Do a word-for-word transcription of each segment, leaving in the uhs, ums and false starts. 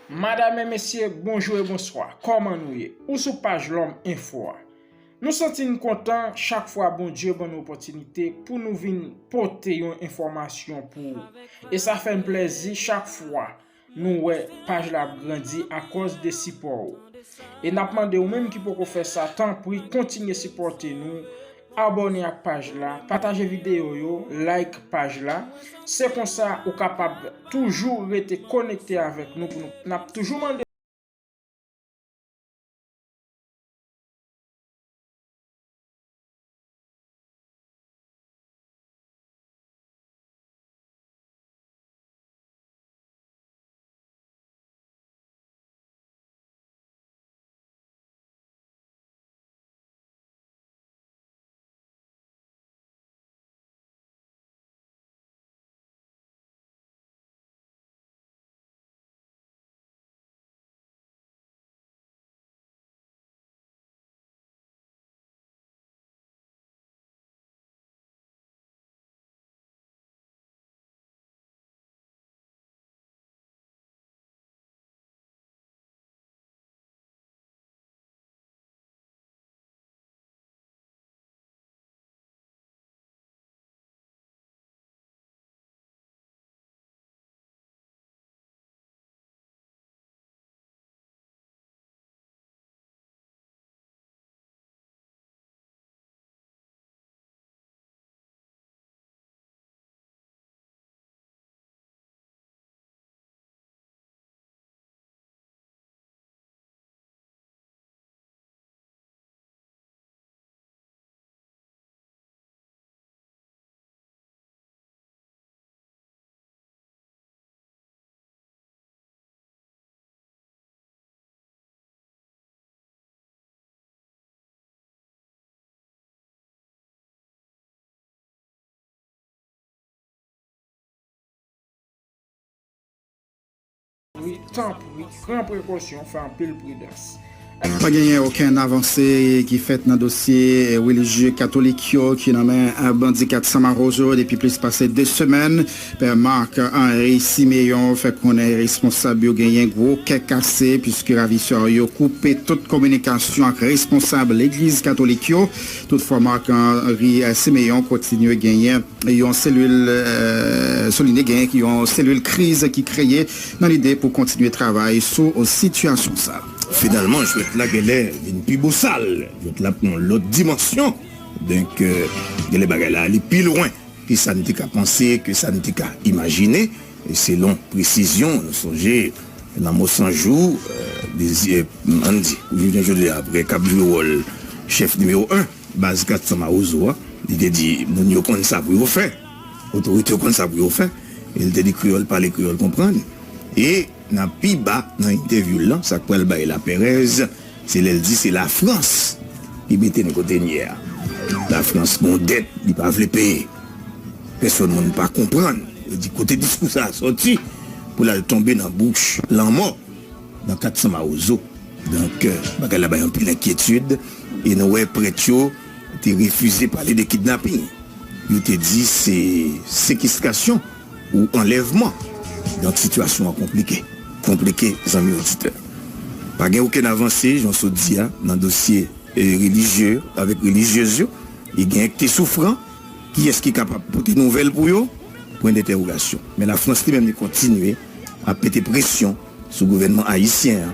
Madam e mesye, bonjou e bonswa. Kòman nou ye? Ou sou paj Lòm Enfo a. Nou santi n kontan chak fwa Bondye ban nou opòtinite pou nou vin pote yon enfòmasyon pou ou. E sa fè n plèzi chak fwa nou wè paj la ap grandi akòz de sipò ou. E n ap mande ou menm ki poko fè sa, tanpri kontinye sipòte nou, abòne ak paj la, pataje videyo yo, like paj la. Se konsa ou kapab toujou rete konekte avèk nou pou nou. N ap toujou mande Wi, tanpri, pran prekosyon, fè anpil pridans. Pa genyen okenn avanse ki fèt nan dosye relijye katolik yo ki nan men bandi kat san Mawozo depi plis pase de semèn. Pè Marc Henry Siméon fè konnen responsab yo genyen gwo kè kase, piske ravisè yo koupe tout kominikasyon ak responsab legliz katolik yo. Toutfwa, Marc Henry Siméon kontinye genyen yon selil, eh, souliye genyen yon selil kriz ki kreye nan lide pou kontinye travay sou sitiyasyon sa. Finalman, jwèt la genlè vin pi bosal. Jwèt la pran yon lòt dimansyon. Donk, eh, genlè bagay la ale pi lwen ke sa n te ka panse, ke sa n te ka imajine. E selon presizyon, nou sonje, nan mo san jou, eh, dezi-, eh, ann di, jounen jodi a, apre k ap jwe wòl chèf nimewo en, baz kat san Mawozo a, li te di, moun yo konn sa pou yo fè. Otorite yo konn sa pou yo fè. E li te di, kreyòl pale, kreyòl konprann. E nan pi ba, nan entèvyou l lan, sa k pral bay laperèz, se lè l di se Lafrans ki mete n kote n ye a. Lafrans gon dèt li pa vle peye. Pèsòn moun pa konprann. Yo di kote diskou sa a sòti pou l al tonbe nan bouch lanmò nan kat san Mawozo. Donk, eh, bagay la bay anpil enkyetid e nou wè prèt yo te refize pale de kidnaping. Yo te di se sekestrasyon ou anlèvman. Donk, sitiyasyon an konplike. Konplike, zanmi oditè. Pa gen okenn avanse, jan w sot di a, nan dosye, eh, relijye yo, avèk relijyez yo. E gen k te soufran. Kiyès ki kapab pote nouvèl pou yo? Pwen dentèwogasyon. Men Lafrans li menm, li kontinye ap mete presyon sou gouvènman ayisyen an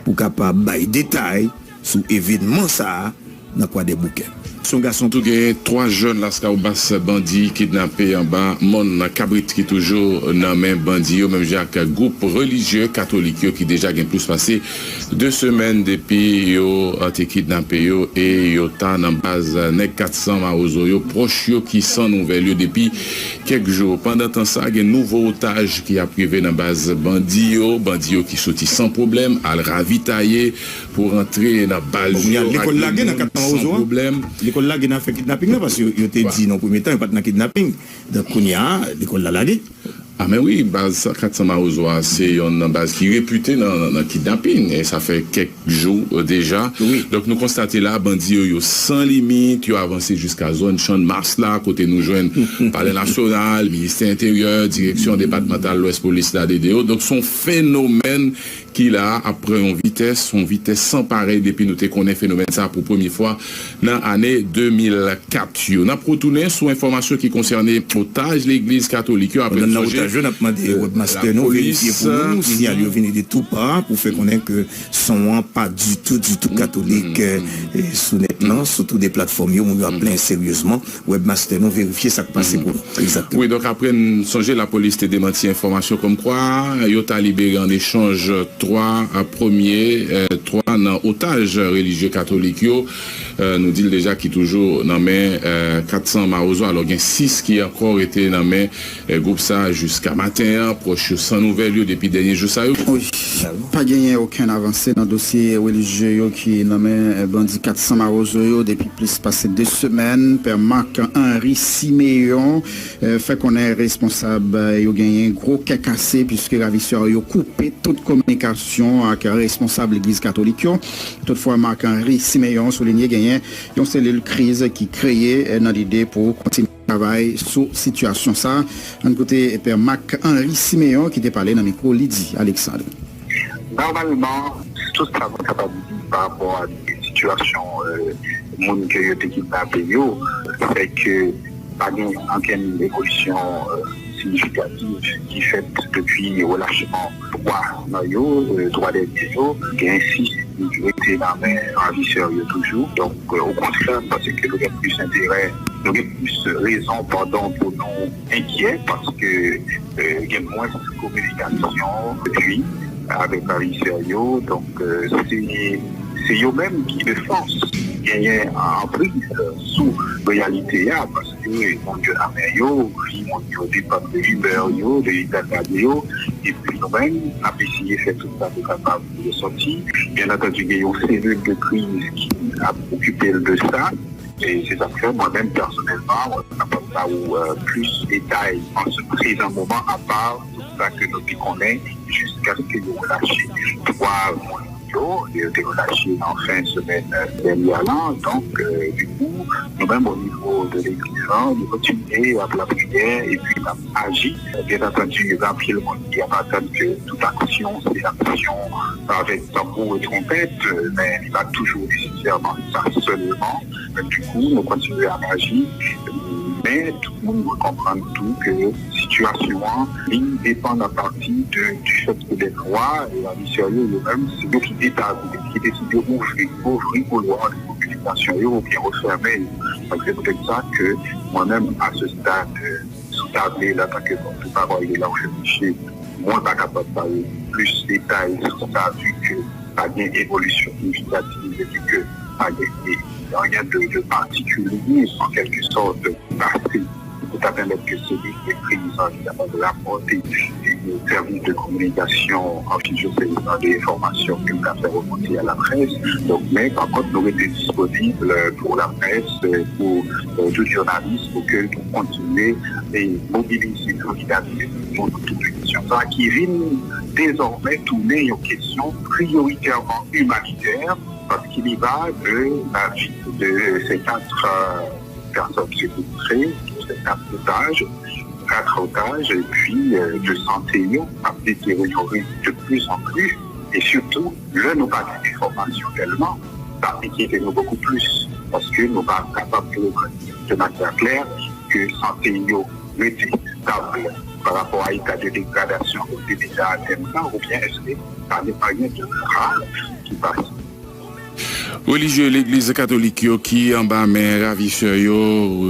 pou kapab bay detay sou evènman sa a nan Kwadèboukè. Se yon gason tou gen twa jèn Laskawobas bandi kidnape anba mòn Kabrit ki toujou nan men bandi yo, menm jan ak gwoup relijye katolik yo ki deja gen plis pase de semèn depi yo, eh, te kidnape yo e yo ta nan baz nèg kat san Mawozo yo, pwòch yo ki san nouvèl yo depi kèk jou. Pandan tan sa, gen nouvo otaj ki ap rive nan baz bandi yo, bandi yo ki soti san pwoblèm, al ravitaye, pou rantre nan baz yo ak lekòl lage nan kat san Mawozo a. Lekòl lage nan afè kidnaping nan, paske yo, yo te di nan premye tan yo pa t nan kidnaping. Donk, kounye a, lekòl la lage. A, men wi, baz kat san Mawozo a, se yonn nan baz ki repite nan, nan, nan kidnaping. E sa fè kèk jou, eh, deja. Wi. Donk, nou konstate la, bandi yo, yo san limit, yo avanse jiska zòn Channmas la, kote nou jwenn Palè Nasyonal, Ministè Enteryè, Direksyon Depatmantal Lwès Polis la, D D O. Donk, se yon fenomèn ki la ap pran yon vitès, yon vitès san parèy depi nou te konnen fenomèn sa a pou premye fwa nan ane de mil kat yo. N ap retounen sou enfòmasyon ki konsène otaj legliz katolik yo apre nou sonje, otaj yo, n ap mande webmaster nou verifye pou nou sinyal yo vini de tou pa pou fè konnen ke son an pa ditou, ditou katolik, e, sou nèt lan, sou tou de platfòm yo, moun yo ap plenyen seryezman. Webmaster nou verifye sa k pase pou nou. Egzakteman. Wi, donk apre n sonje lapolis te demanti enfòmasyon kòmkwa yo ta libere an echanj twa, a, premye, e, twa nan otaj relijye katolik yo, e, nou di l deja ki toujou nan men, e, kat san mawozo. Alò, gen sis ki ankò rete nan men, e, gwoup sa a jiska maten an. Pwòch yo san nouvèl yo depi dènye jou sa yo. Wi. Pa genyen okenn avanse nan dosye relijye yo ki nan men, e, bandi kat san mawozo yo depi plis pase de semèn. Pè Marc Henry Siméon, e, fè konnen responsab, e, yo genyen gwo kè kase, piske ravisè yo koupe tout kominikasyon ak responsab legliz katolik yo. Toutfwa, Marc Henry Siméon soulinye genyen yon selil kriz ki kreye, e, nan lide pou kontinye travay sou sitiyasyon sa a. Ann koute Pè Marc Henry Siméon ki te pale nan mikwo Lydie Alexandre. Nòmalman, tout sa nou kapab di pa rapò a de sitiyasyon, e, moun ke yo te kidnape yo, se ke pa gen ankenn evolisyon, e, siyifikatif ki fèt depi relachman twa nan yo, e, twa dènye yo. Gen sis ki rete nan men ravisè yo toujou. Donk, e, okontrè, m panse ke nou gen plis enterè, nou gen plis rezon, padon, pou nou enkyè, paske, e, gen mwens kominikasyon epi avèk ravisè yo. Donk, e, se, se yo menm ki de fòs genyen anpriz sou reyalite a, paske moun yo nan men yo, vi moun yo depann de imè yo, de eta de yo, epi nou menm, n ap eseye fè tout sa nou kapab pou yo sòti. Byen antandi, gen yon selil de kriz ki ap okipe l de sa. E se sa k fè, mwen menm, pèsonèlman, mwen pa kapab ba ou, e, plis detay an se prezan moman, apa tout sa ke nou te konnen, jiskaske yo relache twa moun yo, yo te relache nan fen semèn, e, dènyè lan. Donk, e, dikou, nou menm, o nivo de legliz lan, nou kontinye ap lapriyè epi n ap aji. Byen antandi, gen anpil moun ki ap atann ke tout aksyon, se aksyon avèk tanbou e twonpèt, e, men li pa toujou nesesèman sa sèlman. Men dikou, nou kontinye ap aji, men tout moun dwe konprann tou ke sitiyasyon an, li depann an pati de, du fait que des lois e ravisè yo, yo menm, se yo ki detabli, ki deside ouvri, ouvri koulwa de kominikasyon yo oubyen refèmen yo. Donk, se poutèt sa ke mwen menm, a se stad, e, sou table la, antanke pòtpawòl de la O F M J, mwen pa kapab ba ou plis detay sou sa, vi ke pa gen evolisyon siyifikativ epi ke pa gen anyen de, de patikilye, an kèlke sòt, pase pou ta pèmèt ke selil de kriz lan li kapab rapòte sèvis de kominikasyon, anfijye sèvis de enfòmasyon ke l ka fè remonte a laprès. Donk, men, pa kont, nou rete disponib pou laprès, pou, e, tout jounalis, pou ke nou kontinye e mobilize solidarite pou nou tout kesyon sa ki vin dezòmè tounen yon kesyon priyoritèman imanitè, paske li va de lavi de ces quatre, e, personnes séquestrées, de ces quatre otages, quatre otages, epi, e, de sante yo ap deteryore de plus en plus, e sitou, lè nou pa gen enfòmasyon tèlman, sa enkyete nou bokou plis, paske nou pa kapab pwouve de manyè klè ke sante yo rete stab pa rapò a eta de degradasyon ke yo te deja atenn la, oubyen èske pa gen anyen de grav ki pase. Relijye legliz katolik yo ki anba men ravisè yo,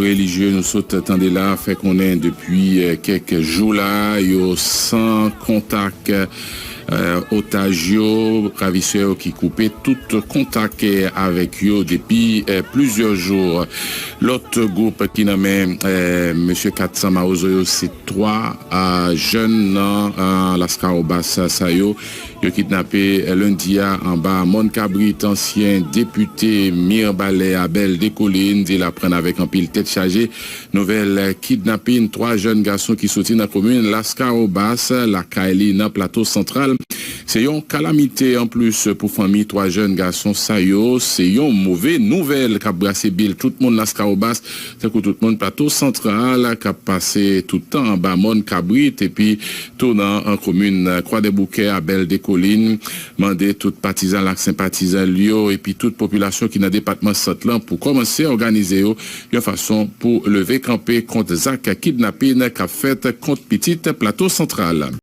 relijye nou sot tande la fè konnen depi, eh, kèk jou la, yo san kontak, eh, otaj yo, ravisè yo ki koupe tout kontak, eh, avèk yo depi, eh, plizyè jou. Lòt gwoup ki nan men, eh, mesye Katsan Mawozo yo, se twa, ah, jèn nan, ah, Laskawobas sa yo. Yo kidnape lendi a anba Mòn Kabrit ansyen depite Mirbalè Abel Descollines. Di l aprann avèk anpil tèt chaje nouvèl kidnapin twa jèn gason ki soti nan komin Laskawobas, lakay li nan Plato Santral. Se yon kalamite anplis pou fanmi twa jèn gason sa yo. Se yon move nouvèl k ap brase bil tout moun Laskawobas, tankou tout moun Plato Santral k ap pase tout tan anba Mòn Kabrit epi tou nan komin Kwadèboukè. Abel Descollines Kolin mande tout patizan l ak senpatizan l yo epi tout popilasyon ki nan depatman Sant lan pou kòmanse òganize yo yon fason pou leve kanpe kont zak kidnapin k ap fèt kont pitit Plato Santral.